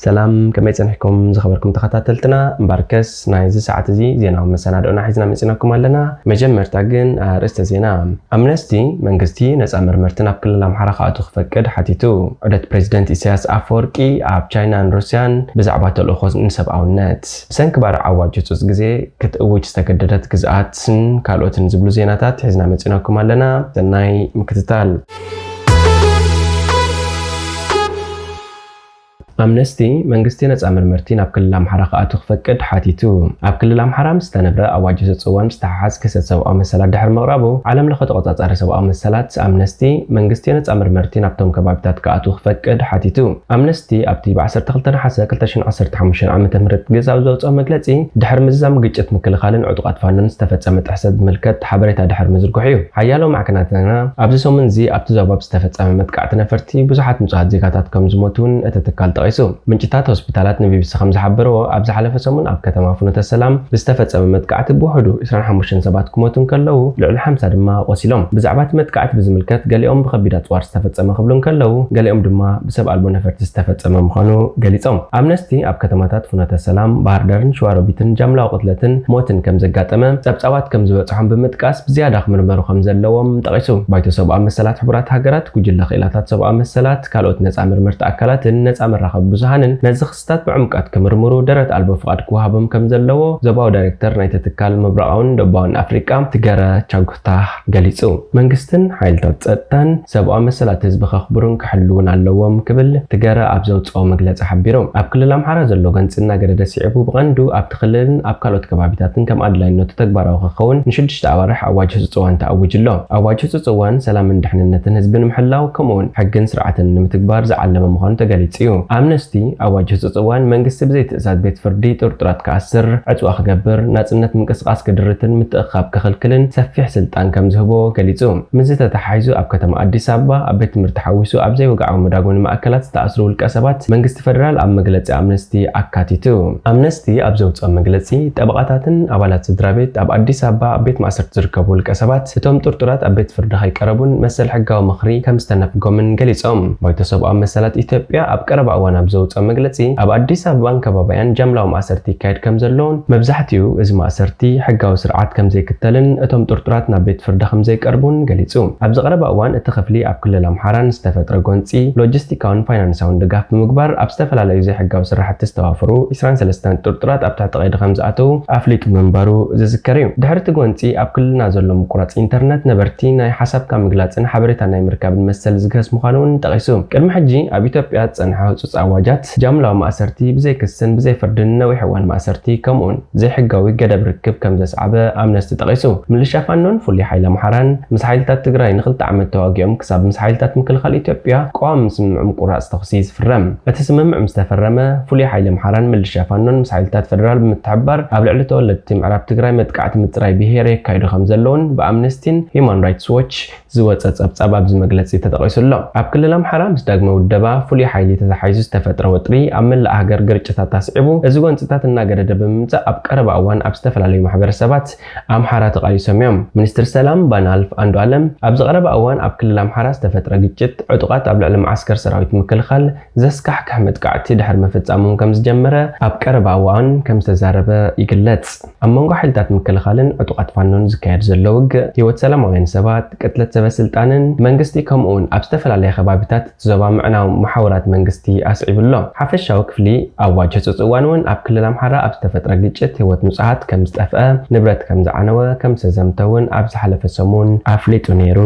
ሰላም፣ ከመይ ጸኒሕኩም ዝኸበርኩም ተኸታተልትና? እምበርከስ ናይዚ ሰዓት እዚ ዜናዊ መሰናድኦና ሒዝና መጺናኩም ኣለና። መጀመርታ ግን ኣርእስተ ዜና። ኣምነስቲ መንግስቲ ነጻ መርመርቲ ናብ ክልል ኣምሓራ ክኣቱ ክፈቅድ ሓቲቱ። ዑደት ፕሬዚደንት ኢሳያስ ኣፈወርቂ ኣብ ቻይናን ሩስያን ብዛዕባ ተልእኾ ንሰብኣውነት። ብሰንኪ ባርዕ ኣዋጅ ህጹጽ ግዜ ክትእውጅ ዝተገደደት ግዝኣትን ካልኦትን ዝብሉ ዜናታት ሒዝና መጺናኩም ኣለና። ሰናይ ምክትታል። ኣምነስቲ መንግስቲ ነጻ መርመርቲ ናብ ክልል ኣምሓራ ክኣቱ ክፈቅድ ሓቲቱ። ኣብ ክልል ኣምሓራ ምስ ዝተነብረ ኣዋጅ ህጹጽ እዋን ብዝተሓሓዝ ክሰት ሰብኣዊ መሰላት ድሕሪ ምቕራቡ፣ ዓለም ለኸ ተቖጻጻሪ ሰብኣዊ መሰላት ኣምነስቲ መንግስቲ ነጻ መርመርቲ ናብቶም ከባቢታት ክኣቱ ክፈቅድ ሓቲቱ። ኣምነስቲ ኣብቲ ብ ዓሰርተ ክልተ ነሓሰ ክልተ ሽሕን ዓሰርተ ሓሙሽተን ዓመተ ምህረት ግዜ ኣብ ዘውጽኦ መግለጺ፣ ድሕሪ ምዝዛም ግጭት ምክልኻልን ዕጡቓት ፋኖን ዝተፈጸመ ጥሕሰት ዝምልከት ሓበሬታ ድሕሪ ምዝርግሑ እዩ። ሓያሎ ማዕከናት ዜና ኣብዚ ሰሙን እዚ ኣብቲ ዞባ ብዝተፈጸመ መጥቃዕቲ ነፈርቲ ብዙሓት ንጹሃት ዜጋታት ከም ዝሞቱ እውን እቲ ትካል ጠቒሱ። ምንጭታት ሆስፒታላት ንቢቢሲ ከም ዝሓበርዎ፣ ኣብ ዝሓለፈ ሰሙን ኣብ ከተማ ፍኖተ ሰላም ብዝተፈጸመ መጥቃዕቲ ብውሕዱ ዕስራን ሓሙሽተን ሰባት ክሞቱ እንከለዉ፣ ልዕሊ ሓምሳ ድማ ቆሲሎም። ብዛዕባ እቲ መጥቃዕቲ ብዝምልከት፣ ገሊኦም ብኸቢድ ኣጽዋር ዝተፈጸመ ክብሉ እንከለዉ፣ ገሊኦም ድማ ብሰብ ኣልቦ ነፈርቲ ዝተፈጸመ ምዃኑ ገሊጾም። ኣምነስቲ ኣብ ከተማታት ፍኖተ ሰላም፣ ባህር ዳርን ሸዋሮቢትን ጃምላዊ ቅትለትን ሞትን ከም ዘጋጠመ፣ ጸብጻባት ከም ዝበጽሖም ብምጥቃስ፣ ብዝያዳ ክምርመሩ ከም ዘለዎም ጠቒሱ። ባይቶ ሰብኣዊ መሰላት ሕቡራት ሃገራት፣ ጉጅለ ክኢላታት ሰብኣዊ መሰላት፣ ካልኦት ነጻ መርመርቲ ኣካላትን ነጻ መራኸቢ ብዙሃንን ነዚ ክስታት ብዕምቀት ክምርምሩ ደረት ኣልቦ ፍቓድ ክወሃቦም ከም ዘለዎ ዞባዊ ዳይሬክተር ናይቲ ትካል ምብራቓውን ደቡባውን ኣፍሪቃ ትገረ ቻጉታ ገሊጹ። መንግስትን ሓይልታት ጸጥታን ሰብኣዊ መሰላት ህዝቢ ከኽብሩን ክሕልዉን ኣለዎም ክብል ትገረ ኣብ ዘውጽኦ መግለጺ ሓቢሩ። ኣብ ክልል ኣምሓራ ዘሎ ገንጺ እናገደደ ስዒቡ ብቐንዱ ኣብቲ ክልልን ኣብ ካልኦት ከባቢታትን ከም ኣድላይነቱ ተግባራዊ ክኸውን ንሽዱሽተ ኣዋርሕ ኣዋጅ ህጹጽ እዋን ተኣዊጁ ኣሎ። ኣዋጅ ህጹጽ እዋን ሰላምን ድሕንነትን ህዝቢ ንምሕላው ከምኡውን ሕግን ስርዓትን ንምትግባር ዝዓለመ ምዃኑ ተገሊጹ እዩ። ኣምነስቲ ኣዋጅ ህጹጽ እዋን መንግስቲ ብዘይ ትእዛዝ ቤት ፍርዲ ጥርጡራት ክኣስር፣ ዕጽዋ ክገብር፣ ናጽነት ምንቅስቓስ ክድርትን ምትእኽኻብ ክኽልክልን ሰፊሕ ስልጣን ከም ዝህቦ ገሊጹ። ምስዚ ተተሓሒዙ ኣብ ከተማ ኣዲስ ኣበባ ኣብ ቤት ትምህርቲ ሓዊሱ ኣብ ዘይወግዓዊ መዳጎኒ ማእከላት ዝተኣስሩ ውልቀ ሰባት መንግስቲ ፈደራል ኣብ መግለጺ ኣምነስቲ ኣካቲቱ። ኣምነስቲ ኣብ ዘውጽኦ መግለጺ፣ ጠበቓታትን ኣባላት ስድራ ቤት ኣብ ኣዲስ ኣበባ ኣብ ቤት ማእሰርቲ ዝርከቡ ውልቀ ሰባት እቶም ጥርጡራት ኣብ ቤት ፍርዲ ከይቀረቡን መሰል ሕጋዊ ምኽሪ ከም ዝተነፍጎምን ገሊጾም። ባይቶ ሰብኣዊ መሰላት ኢትዮጵያ ኣብ ቀረባ እዋን ኣብ ዘውጽኦ መግለጺ፣ ኣብ ኣዲስ ኣበባን ከባቢያን ጃምላዊ ማእሰርቲ ይካየድ ከም ዘሎን መብዛሕትኡ እዚ ማእሰርቲ ሕጋዊ ስርዓት ከም ዘይክተልን እቶም ጥርጡራት ናብ ቤት ፍርዲ ከም ዘይቀርቡን ገሊጹ። ኣብዚ ቀረባ እዋን እቲ ክፍሊ ኣብ ክልል ኣምሓራ ንዝተፈጥረ ጎንጺ ሎጂስቲካውን ፋይናንሳውን ድጋፍ ብምግባር ኣብ ዝተፈላለዩ ዘይሕጋዊ ስራሕቲ ዝተዋፈሩ ዕስራን ሰለስተን ጥርጡራት ኣብ ትሕቲ ቀይዲ ከም ዝኣተዉ ኣፍሊጡ ምንባሩ ዝዝከር እዩ። ድሕሪ እቲ ጎንጺ ኣብ ክልልና ዘሎ ምቁራጽ ኢንተርነት ነበርቲ ናይ ሓሳብካ ምግላጽን ሓበሬታ ናይ ምርካብን መሰል ዝግህስ ምዃኑ እውን ጠቒሱ። ቅድሚ ሕጂ ኣብ ኢትዮጵያ ዝጸንሐ ህጹጽ ኣዋጃት ጃምላዊ ማእሰርቲ ብዘይ ክስን ብዘይ ፍርድን ነዊሕ እዋን ማእሰርቲ ከምኡውን ዘይሕጋዊ ገደብ ርክብ ከም ዘስዓበ ኣምነስቲ ጠቒሱ። ምልሻ ፋኖን ፍሉይ ሓይሊ ኣምሓራን ምስ ሓይልታት ትግራይ ንኽልተ ዓመት ተዋጊኦም ክሳብ ምስ ሓይልታት ምክልኻል ኢትዮጵያ ቀዋሚ ስምምዕ ምቁራጽ ተኹሲ ዝፍረም። እቲ ስምምዕ ምስ ተፈረመ፣ ፍሉይ ሓይሊ ኣምሓራን ምልሻ ፋኖን ምስ ሓይልታት ፈደራል ብምትሕብባር ኣብ ልዕሊ ተወለድቲ ምዕራብ ትግራይ መጥቃዕቲ ምጽራይ ብሄር የካይዱ ከም ዘለውን ብኣምነስቲን ሂዩማን ራይትስ ዎች ዝወጸ ጸብጻብ ኣብዚ መግለጺ ተጠቒሱ ኣሎ። ኣብ ክልል ኣምሓራ ምስ ዳግመ ውደባ ፍሉይ ሓይሊ ተተሓሒዙ ዝተፈጥረ ወጥሪ ኣብ መላእ ሃገር ግርጭታት ኣስዒቡ፣ እዚ ጎንጽታት እናገደደ ብምምጻእ ኣብ ቀረባ እዋን ኣብ ዝተፈላለዩ ማሕበረሰባት ኣምሓራ ተቓሊሶም እዮም። ሚኒስትር ሰላም ባናልፍ ኣንዱኣለም ኣብዚ ቀረባ እዋን ኣብ ክልል ኣምሓራ ዝተፈጥረ ግጭት ዕጡቓት ኣብ ልዕሊ መዓስከር ሰራዊት ምክልኻል ዘስካሕክሕ መጥቃዕቲ ድሕሪ ምፍጻሞም ከም ዝጀመረ ኣብ ቀረባ እዋን ከም ዝተዛረበ ይግለጽ። ኣብ መንጎ ሓይልታት ምክልኻልን ዕጡቓት ፋኖን ዝካየድ ዘሎ ውግእ፣ ህይወት ሰላማውያን ሰባት፣ ቅትለት ሰበ ስልጣንን መንግስቲ ከምኡውን ኣብ ዝተፈላለየ ከባቢታት እቲ ዞባ ምዕናው መሓውራት መንግስቲ ኣስዒቡ ኣሎ። ሓፈሻዊ ክፍሊ ኣዋጅ ህጹጽ እዋን እውን ኣብ ክልል ኣምሓራ ኣብ ዝተፈጥረ ግጭት ህይወት ንጹሃት ከም ዝጠፍአ፣ ንብረት ከም ዝዓነወ፣ ከም ዝተዘምተ እውን ኣብ ዝሓለፈ ሰሙን ኣፍሊጡ ነይሩ።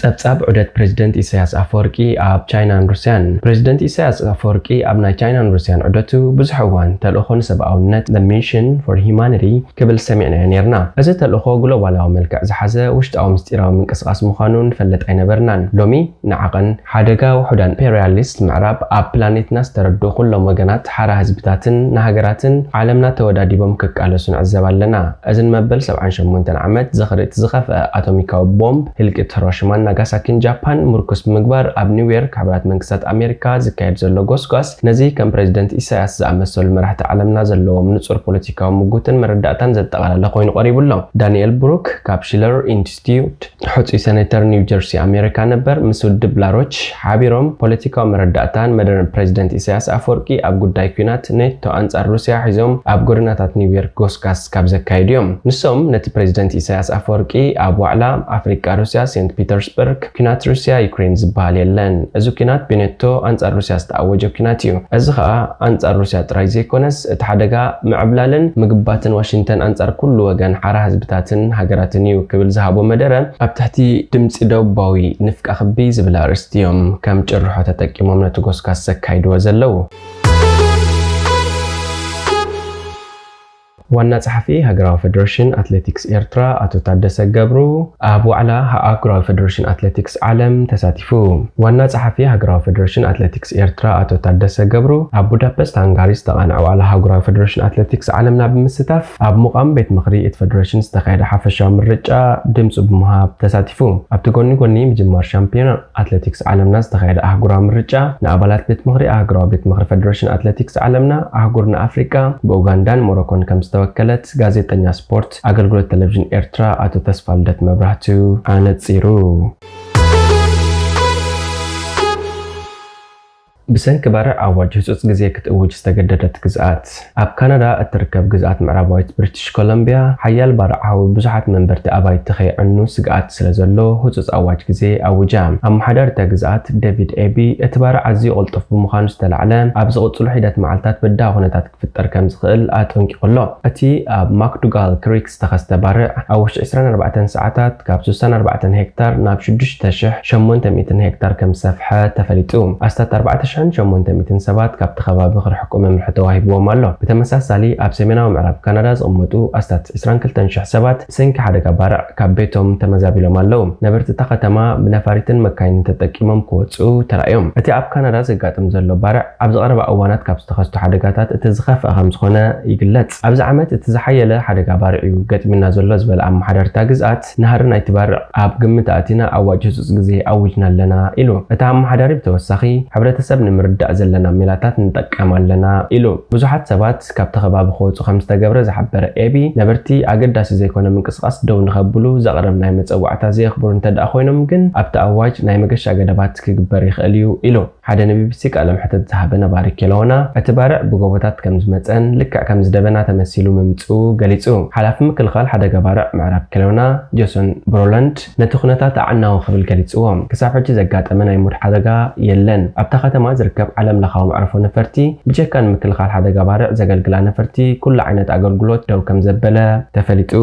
ጸብጻብ ዑደት ፕሬዚደንት ኢሳያስ ኣፈወርቂ ኣብ ቻይናን ሩስያን። ፕሬዚደንት ኢሳያስ ኣፈወርቂ ኣብ ናይ ቻይናን ሩስያን ዑደቱ ብዙሕ እዋን ተልእኾ ንሰብኣውነት፣ The Mission for Humanity፣ ክብል ሰሚዕናዮ ነይርና። እዚ ተልእኾ ግሎባላዊ መልክዕ ዝሓዘ ውሽጣዊ ምስጢራዊ ምንቅስቓስ ምዃኑ ንፈልጥ ኣይነበርናን። ሎሚ ንዓቐን ሓደጋ ውሑዳን ኢምፔርያሊስት ምዕራብ ኣብ ፕላኔትና ዝተረድኡ ኩሎም ወገናት ሓራ ህዝብታትን ንሃገራትን ዓለምና ተወዳዲቦም ክቃለሱ ንዕዘብ ኣለና። እዚ ንመበል ሰብዓን ሸሞንተን ዓመት ዝኽሪ እቲ ዝኸፍአ ኣቶሚካዊ ቦምብ ህልቂት ሂሮሺማን ናጋሳኪን ጃፓን ምርኩስ ብምግባር ኣብ ኒውዮርክ ሕቡራት መንግስታት ኣሜሪካ ዝካየድ ዘሎ ጎስጓስ ነዚ ከም ፕሬዚደንት ኢሳያስ ዝኣመሰሉ መራሕቲ ዓለምና ዘለዎም ንጹር ፖለቲካዊ ምጉትን መረዳእታን ዘጠቓለለ ኮይኑ ቀሪቡ ኣሎ። ዳንኤል ብሩክ ካብ ሽለር ኢንስቲትዩት ሕጹይ ሴኔተር ኒው ጀርሲ ኣሜሪካ ነበር ምስ ውድብ ላሮች ሓቢሮም ፖለቲካዊ መረዳእታን መደረን ፕሬዚደንት ኢሳያስ ኣፈወርቂ ኣብ ጉዳይ ኲናት ኔቶ ኣንጻር ሩስያ ሒዞም ኣብ ጎደናታት ኒውዮርክ ጎስጋስ ካብ ዘካየዱ እዮም። ንሶም ነቲ ፕሬዚደንት ኢሳያስ ኣፈወርቂ ኣብ ዋዕላ ኣፍሪቃ ሩስያ ሴንት ፒተርስበርግ ኲናት ሩስያ ዩክሬን ዝበሃል የለን። እዚ ኲናት ብኔቶ ኣንጻር ሩስያ ዝተኣወጀ ኲናት እዩ። እዚ ኸኣ ኣንጻር ሩስያ ጥራይ ዘይኮነስ እቲ ሓደጋ ምዕብላልን ምግባትን ዋሽንግተን ኣንጻር ኩሉ ወገን ሓራ ህዝብታትን ሃገራትን እዩ ክብል ዝሃቦ መደረ ኣብ ትሕቲ ድምጺ ደቡባዊ ንፍቃ ክቢ ዝብል ኣርእስቲ እዮም ከም ጭርሖ ተጠቂሞም ነቲ ጎስጋስ ዘካይድዎ ዘለዉ። ዋና ጸሓፊ ሃገራዊ ፌደሬሽን ኣትሌቲክስ ኤርትራ ኣቶ ታደሰ ገብሩ ኣብ ዋዕላ ኣህጉራዊ ፌደሬሽን ኣትሌቲክስ ዓለም ተሳቲፉ። ዋና ጸሓፊ ሃገራዊ ፌደሬሽን ኣትሌቲክስ ኤርትራ ኣቶ ታደሰ ገብሩ ኣብ ቡዳፐስት ሃንጋሪ ዝተቓንዐ ዋዕላ ኣህጉራዊ ፌደሬሽን ኣትሌቲክስ ዓለምና ብምስታፍ ኣብ ሙቓም ቤት ምኽሪ እቲ ፌደሬሽን ዝተኻየደ ሓፈሻዊ ምርጫ ድምጹ ብምሃብ ተሳቲፉ። ኣብቲ ጎኒ ጎኒ ምጅማር ሻምፒዮና ኣትሌቲክስ ዓለምና ዝተኻየደ ኣህጉራዊ ምርጫ ንኣባላት ቤት ምኽሪ ኣህጉራዊ ቤት ምኽሪ ፌደሬሽን ኣትሌቲክስ ዓለምና ኣህጉርና ኣፍሪቃ ብኡጋንዳን ሞሮኮን ከም ዝተወከለት ጋዜጠኛ ስፖርት ኣገልግሎት ቴሌቪዥን ኤርትራ ኣቶ ተስፋልደት መብራህቱ ኣነጺሩ። ብሰንኪ ባርዕ ኣዋጅ ህጹጽ ግዜ ክትእውጅ ዝተገደደት ግዝኣት። ኣብ ካናዳ እትርከብ ግዝኣት ምዕራባዊት ብሪቲሽ ኮሎምቢያ፣ ሓያል ባርዕ ሓዊ ብዙሓት መንበርቲ ኣባይቲ ከየዕኑ ስግኣት ስለ ዘሎ ህጹጽ ኣዋጅ ግዜ ኣውጃ። ኣመሓዳሪ እታ ግዝኣት ዴቪድ ኤቢ፣ እቲ ባርዕ ኣዝዩ ቅልጡፍ ብምዃኑ ዝተላዕለ፣ ኣብ ዝቕጽሉ ሒደት መዓልታት በዳሂ ኩነታት ክፍጠር ከም ዝኽእል ኣጠንቂቑ ኣሎ። እቲ ኣብ ማክዱጋል ክሪክ ዝተኸስተ ባርዕ ኣብ ውሽጢ ዕስራን ኣርባዕተን ሰዓታት ካብ ስሳን ኣርባዕተን ሄክታር ናብ ሽዱሽተ ሽሕ ሸሞንተ ሚእትን ሄክታር ከም ዝሰፍሐ ተፈሊጡ። ኣስታት ኣርባዕተ ሽሕን ሸሞንተ ሚእትን ሰባት ካብቲ ከባቢ ክርሕቁ መምርሒ ተዋሂብዎም ኣሎ። ብተመሳሳሊ ኣብ ሰሜናዊ ምዕራብ ካናዳ ዝቕመጡ ኣስታት ዕስራን ክልተን ሽሕ ሰባት ብሰንኪ ሓደጋ ባርዕ ካብ ቤቶም ተመዛቢሎም ኣለዉ። ነበርቲ እታ ከተማ ብነፋሪትን መካይንን ተጠቂሞም ክወጽኡ ተራእዮም። እቲ ኣብ ካናዳ ዘጋጥም ዘሎ ባርዕ ኣብዚ ቀረባ እዋናት ካብ ዝተኸስቱ ሓደጋታት እቲ ዝኸፍአ ከም ዝኾነ ይግለጽ። ኣብዚ ዓመት እቲ ዝሓየለ ሓደጋ ባርዕ እዩ ገጢሙና ዘሎ ዝበለ ኣመሓዳሪ እታ ግዝኣት፣ ናህሪ ናይቲ ባርዕ ኣብ ግምት ኣእቲና ኣዋጅ ህጹጽ ግዜ ኣዊጅና ኣለና ኢሉ። እቲ ኣመሓዳሪ ብተወሳኺ፣ ሕብረተሰብ ንምርዳእ ዘለና ሜላታት ንጠቀም ኣለና ኢሉ። ብዙሓት ሰባት ካብቲ ከባቢ ክወጹ ከም ዝተገብረ ዝሓበረ ኤቢ፣ ነበርቲ ኣገዳሲ ዘይኮነ ምንቅስቓስ ደው ንኸብሉ ዘቕረብናዮ መጸዋዕታ ዘየኽብሩ እንተደኣ ኮይኖም ግን ኣብቲ ኣዋጅ ናይ መገሻ ገደባት ክግበር ይኽእል እዩ ኢሉ። ሓደ ንቢቢሲ ቃለ መሕትት ዝሃበ ነባሪ ኬሎና፣ እቲ ባርዕ ብጎቦታት ከም ዝመጸን ልክዕ ከም ዝደበና ተመሲሉ ምምጽኡ ገሊጹ። ሓላፊ ምክልኻል ሓደጋ ባርዕ ምዕራብ ኬሎና፣ ጆሶን ብሮላንድ፣ ነቲ ኩነታት ኣዕናዊ ክብል ገሊጽዎ። ክሳብ ሕጂ ዘጋጠመ ናይ ሙድ ሓደጋ የለን። ኣብታ ከተማ ዝርከብ ዓለም ለኻዊ መዕርፎ ነፈርቲ፣ ብጀካ ንምክልኻል ሓደጋ ባርዕ ዘገልግላ ነፈርቲ፣ ኩሉ ዓይነት ኣገልግሎት ደው ከም ዘበለ ተፈሊጡ።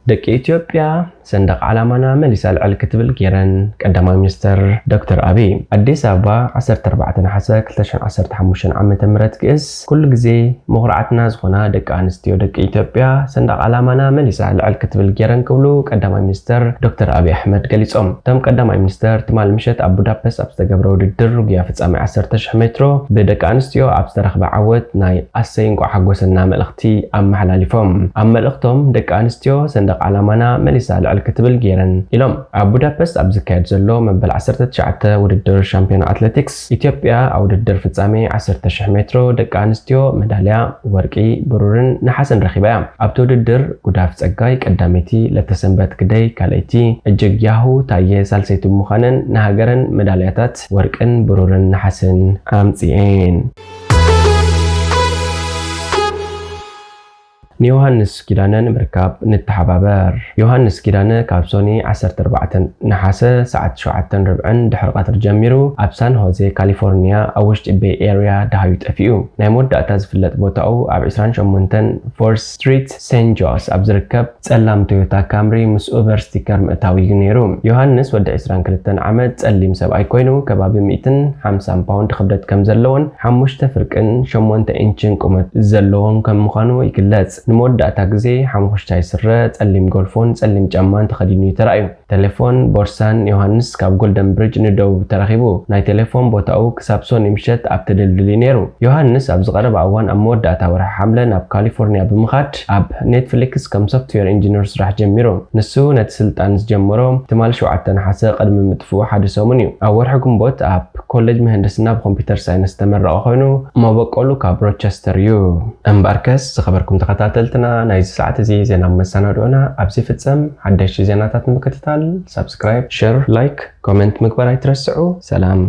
ደቂ ኢትዮጵያ ሰንደቕ ዓላማና መሊሳ ልዕል ክትብል ጌረን። ቀዳማይ ሚኒስተር ዶክተር ኣቢይ። ኣዲስ ኣበባ፣ ዓሰርተ ኣርባዕተ ነሓሰ ክልተ ሽሕን ዓሰርተ ሓሙሽተን ዓመተ ምህረት ግእዝ። ኩሉ ግዜ መኹርዓትና ዝኾና ደቂ ኣንስትዮ ደቂ ኢትዮጵያ ሰንደቕ ዓላማና መሊሳ ልዕል ክትብል ጌረን ክብሉ ቀዳማይ ሚኒስተር ዶክተር ኣቢይ ኣሕመድ ገሊጾም። እቶም ቀዳማይ ሚኒስተር ትማል ምሸት ኣብ ቡዳፐስት ኣብ ዝተገብረ ውድድር ጉያ ፍጻሜ ዓሰርተ ሽሕ ሜትሮ ብደቂ ኣንስትዮ ኣብ ዝተረኽበ ዓወት ናይ ኣሰይ እንቋዕ ሓጎሰና መልእኽቲ ኣመሓላሊፎም። ኣብ መልእኽቶም ደቂ ኣንስትዮ ሰንደቕ ዓላማና መሊሳ ልዕል ክትብል ጌረን ኢሎም። ኣብ ቡዳፐስት ኣብ ዝካየድ ዘሎ መበል ዓሰርተ ትሽዓተ ውድድር ሻምፒዮን ኣትሌቲክስ ኢትዮጵያ ኣብ ውድድር ፍጻሜ ዓሰርተ ሽሕ ሜትሮ ደቂ ኣንስትዮ መዳልያ ወርቂ፣ ብሩርን ነሓስን ረኺባ እያ። ኣብቲ ውድድር ጉዳፍ ጸጋይ ቀዳመይቲ፣ ለተሰንበት ግደይ ካልኣይቲ፣ እጅግ ያሁ ታየ ሳልሰይቲ ብምዃነን ንሃገረን መዳልያታት ወርቅን ብሩርን ነሓስን ኣምጺኤን። ንዮሃንስ ኪዳነ ንምርካብ ንተሓባበር። ዮሃንስ ኪዳነ ካብ ሶኒ ዓሰርተ ኣርባዕተ ነሓሰ ሰዓት ሸውዓተን ርብዕን ድሕሪ ቀትሪ ጀሚሩ ኣብ ሳን ሆዜ ካሊፎርኒያ ኣብ ውሽጢ ቤይ ኤርያ ደሃዩ ጠፊኡ። ናይ መወዳእታ ዝፍለጥ ቦታኡ ኣብ ዕስራን ሸሞንተን ፎርስ ስትሪት ሴንት ጆስ ኣብ ዝርከብ ጸላም ቶዮታ ካምሪ ምስ ኡበር ስቲከር ምእታው እዩ ነይሩ። ዮሃንስ ወዲ ዕስራን ክልተን ዓመት ጸሊም ሰብኣይ ኮይኑ ከባቢ ሚእትን ሓምሳን ፓውንድ ክብደት ከም ዘለዎን ሓሙሽተ ፍርቅን ሸሞንተ ኢንችን ቁመት ዘለዎን ከም ምዃኑ ይግለጽ። ንመወዳእታ ግዜ ሓሙኽሽታይ ስረ፣ ጸሊም ጎልፎን ጸሊም ጫማን ተኸዲኑ እዩ ተራእዩ። ቴሌፎን፣ ቦርሳን ዮሃንስ ካብ ጎልደን ብሪጅ ንደቡብ ተረኺቡ። ናይ ቴሌፎን ቦታኡ ክሳብ ሶኒ ምሸት ኣብቲ ድልድል እዩ ነይሩ። ዮሃንስ ኣብዚ ቀረባ እዋን ኣብ መወዳእታ ወርሒ ሓምለ ናብ ካሊፎርኒያ ብምኻድ ኣብ ኔትፍሊክስ ከም ሶፍትዌር ኢንጂነር ስራሕ ጀሚሩ። ንሱ ነቲ ስልጣን ዝጀመሮ ትማል ሸውዓተ ነሓሰ ቅድሚ ምጥፍኡ ሓደ ሰሙን እዩ። ኣብ ወርሒ ግንቦት ኣብ ኮሌጅ ምህንድስና ብኮምፒውተር ሳይንስ ዝተመረቐ ኮይኑ መበቆሉ ካብ ሮቸስተር እዩ። እምበኣርከስ ዝኸበርኩም ተኸታተልትና ናይዚ ሰዓት እዚ ዜና መሰናድኦና ኣብዚ ፍጸም። ሓደሽቲ ዜናታት ንምክትታል ሳብስክራይብ፣ ሸር፣ ላይክ፣ ኮመንት ምግባር ኣይትረስዑ። ሰላም።